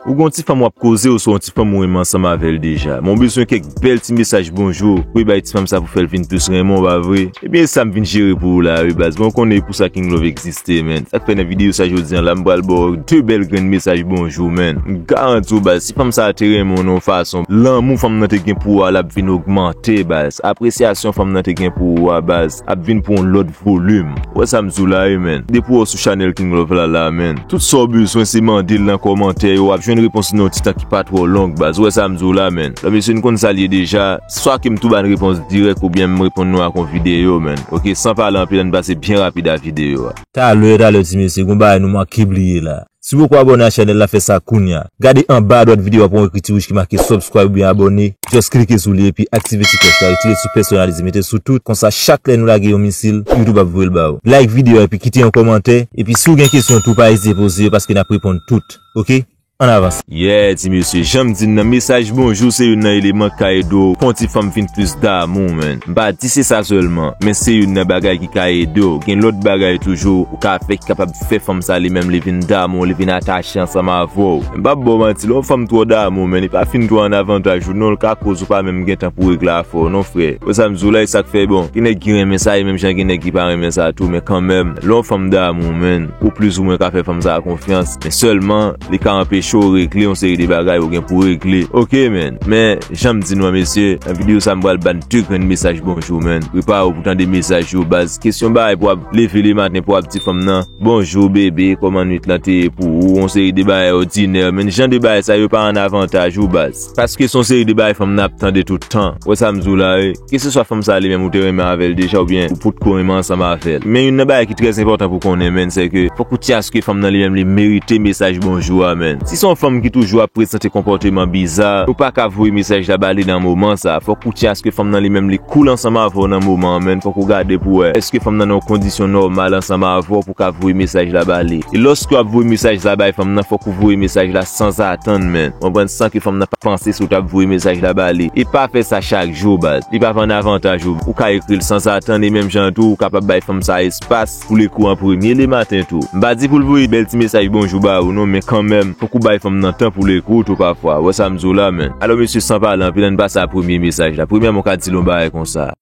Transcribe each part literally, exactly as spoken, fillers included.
Ou gen yon ti fanm w ap koze oswa yon ti fanm ou renmen ansanm avè l deja, men w bezwen kèk bèl ti mesaj bonjou pou bay ti fanm sa pou fè l vin plis renmen w, pa vre? Ebyen, e sa m vin jere pou ou la, wi, baz. Bon, ou konnen e pou sa King Love egziste, man. Sa k fè nan videyo sa jodi a la, m pral ba w de bèl grenn mesaj bonjou, man. M garanti w, baz, si fanm sa te renmen w nan yon fason, lanmou fanm nan te gen pou ou a, l ap vin ogmante, baz. Apresyasyon fanm nan te gen pou ou a, baz, ap vin pou yon lòt volim. Ou wè sa m di w la, wi, man. Depi w sou chanèl King Love la, la, man, tout sa w bezwen, se mande l nan kòmantè yo, w ap jwenn repons nan yon ti tan ki pa twò long, baz. Ou wè sa m di w la, man. Lò mesye, n konn sa l ye deja, swa ke m tou ba n repons dirèk oubyen m reponn nou ak yon videyo, man. Oke, san pale anpil, ann pase byen rapid a videyo a. Talè, talè, ti mesye, gon bagay nou manke bliye la. Si w poko abòne a chanèl la, fè sa kounya. Gade anba adwat videyo a, w ap wè yon ekriti wouj ki make subscribe oubyen abòne. Just klike sou li epi aktive ti klòch la, retire sou pèsonalize, mete sou tout. Konsa, chak lè nou lage yon misil, YouTube ap voye l ba ou. Like videyo a epi kite yon kòmantè. Epi si w gen kesyon tou, pa ezite poze yo paske n ap reponn tout. Oke? Ann avanse. Yeah, ti mesye, jan m di n nan, mesaj bonjou se youn nan eleman k ka ede w fè yon ti fanm vin plis damou, man. M pa di se sa sèlman, men se youn nan bagay ki ka ede w. Gen lòt bagay toujou ou ka fè ki kapab fè fanm sa li menm li vin damou, li vin atache ansanm avè w. M p ap ba w manti, lè yon fanm twò damou, man, li pa fin twò an avantaj ou non, l ka koz ou pa menm gen tan pou regle afè w non, frè. Wè sa m di w la, e sa k fè, bon, gen nèg ki renmen sa, e menm jan gen nèg ki pa renmen sa tou, men kanmenm, lè yon fanm damou, man, ou plizoumwen ka fè fanm sa a konfyans, men sèlman, li ka anpeche w regle yon seri de bagay ou gen pou regle. Oke, man. Men, jan m di nou an, mesye, nan videyo sa, m pral ba n de grenn mesaj bonjou, man. Prepare w pou tande mesaj yo, baz. Kesyon bagay pou w ap leve le maten pou w ap di fanm nan, "Bonjou, bebe, kòman nwit lan te ye pou ou?" Yon seri de bagay òdinè, man. Jan de bagay sa yo pa an avantaj ou, baz. Paske se yon seri de bagay fanm nan ap tande tout tan. Wè sa m di w la, wi. Keseswa fanm sa li menm ou te renmen avè l deja oubyen ou potko renmen ansanm avè l. Men youn nan bagay ki trè enpòtan pou konnen, man, se ke fòk ou tcheke fanm nan li menm li merite mesaj bonjou a, man. Si se yon fanm ki toujou ap prezante konpòteman biza, ou pa ka voye mesaj la ba li nan moman sa. Fòk ou tcheke fanm nan li menm li cool ansanm avè w nan moman an, man. Fòk ou gade pou wè èske fanm nan nan yon kondisyon nòmal ansanm avè w pou ka voye mesaj la ba li. E lòske w ap voye mesaj la bay fanm nan, fòk ou voye mesaj la sanzatann, man. Konprann, san ke fanm nan pa panse si w t ap voye mesaj la ba li. E pa fè sa chak jou, baz. Li p ap an avantaj ou. Ou ka ekri l sanzatann e menm jan tou, ou kapab bay fanm sa espas pou l ekri w an premye le maten tou. M pa di pou l voye bèl ti mesaj bonjou ba ou non, men kanmenm, fòk ou bay fanm nan tan pou l ekri w tou pafwa. Wè sa m di w la, man. Alò, mesye, san pale anpil, ann pase a premye mesaj la. Premyèman, ou ka di l yon bagay konsa.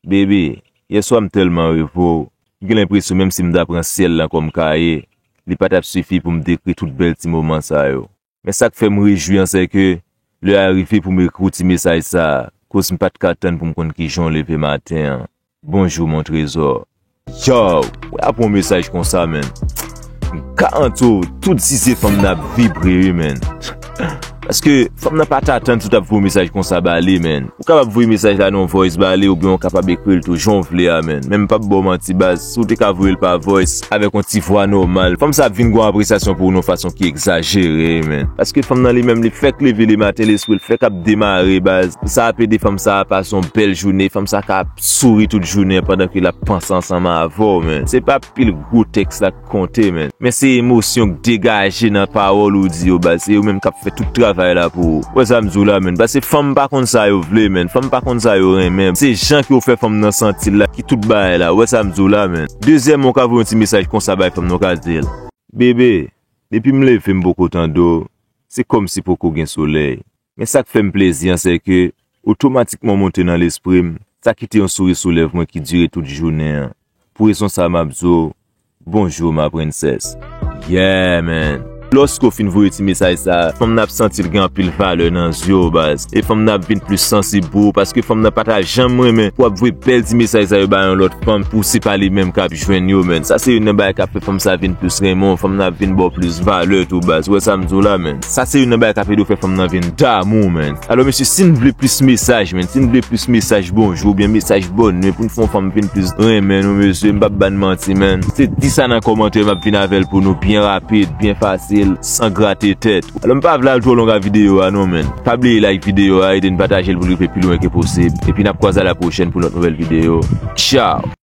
Bebe, yèswa m tèlman reve w. M gen lenpresyon menm si m ta pran syèl lan kòm kaye, li pa t ap sifi pou m dekri tout bèl ti moman sa yo. Men sa k fè m rejwi an, se ke lè a rive pou m ekri w ti mesaj sa a, koz m pa t ka tann pou m konn kijan w leve maten an. Bonjou, mon trezò. Yow, wè apre yon mesaj konsa, man. M garanti w, tout zize fanm nan ap vibre, wi, man. Paske fanm nan pa t atann si w t ap voye mesaj konsa ba li, man. Ou kapab voye mesaj la nan yon voice ba li, oubyen ou kapab ekri l tou jan w vle a, man. Men m p ap ba w manti, baz, si w te ka voye l pa voice, avèk yon ti vwa nòmal, fanm sa ap vin gen yon apresyasyon pou ou nan yon fason ki egzajere, man. Paske fanm nan li menm, li fèk leve le maten, lespri l fèk ap demare, baz. Sa ap ede fanm sa a pase yon bèl jounen, fanm sa ka ap souri tout jounen an pandan ke l ap panse ansanm avè w, man. Se pa pil gwo tèks la k konte, man. Men se emosyon k degaje nan pawòl ou di yo, baz. Se yo menm k ap fè tout travay la pou ou. Wè sa m di w la, man. Paske fanm pa konn sa yo vle, man. Fanm pa konn sa yo renmen. Se jan ke w fè fanm nan santi l la ki tout bagay la. Wè sa m di w la, man. Dezyèmman, ou ka voye yon ti mesaj konsa bay fanm nan, ou ka di l, "Bebe, depi m leve m poko tande w. Se kòmsi poko gen solèy." Men sa k fè m plezi an, se ke otomatikman w monte nan lespri m, sa kite yon souri sou lèv mwen ki dire tout jounen an. Pou rezon sa a, m ap di w, "Bonjou, ma princess." Yeah, man. Lòske w fin voye ti mesaj sa a, fanm nan ap santi l gen anpil valè nan zye w, baz. E fanm nan ap vin plis sansib pou ou, paske fanm nan pa ta janm renmen pou w ap voye bèl ti mesaj sa yo bay yon lòt fanm, pou se pa li menm k ap jwenn yo, man. Sa se youn nan bagay k ap fè fanm sa vin plis renmen w, fanm nan ap vin ba w plis valè tou, baz. Ou wè sa m di w la, man. Sa se youn nan bagay k ap ede w fè fanm nan vin damou, man. Alò, mesye, si n vle plis mesaj, man, si n vle plis mesaj bonjou oubyen mesaj bòn nwi pou n fè yon fanm vin plis renmen nou, mesye, m p ap ba n manti, man. Se di sa nan kòmantè, m ap vin avè l pou nou byen rapid, byen fasil, san grate tèt. Alò, m pa vle al twò long a videyo a non, man. Pa bliye like videyo a, ede n pataje l pou l rive pi lwen ke posib. Epi n ap kwaze a la pwochèn pou lòt nouvèl videyo. Tchaw!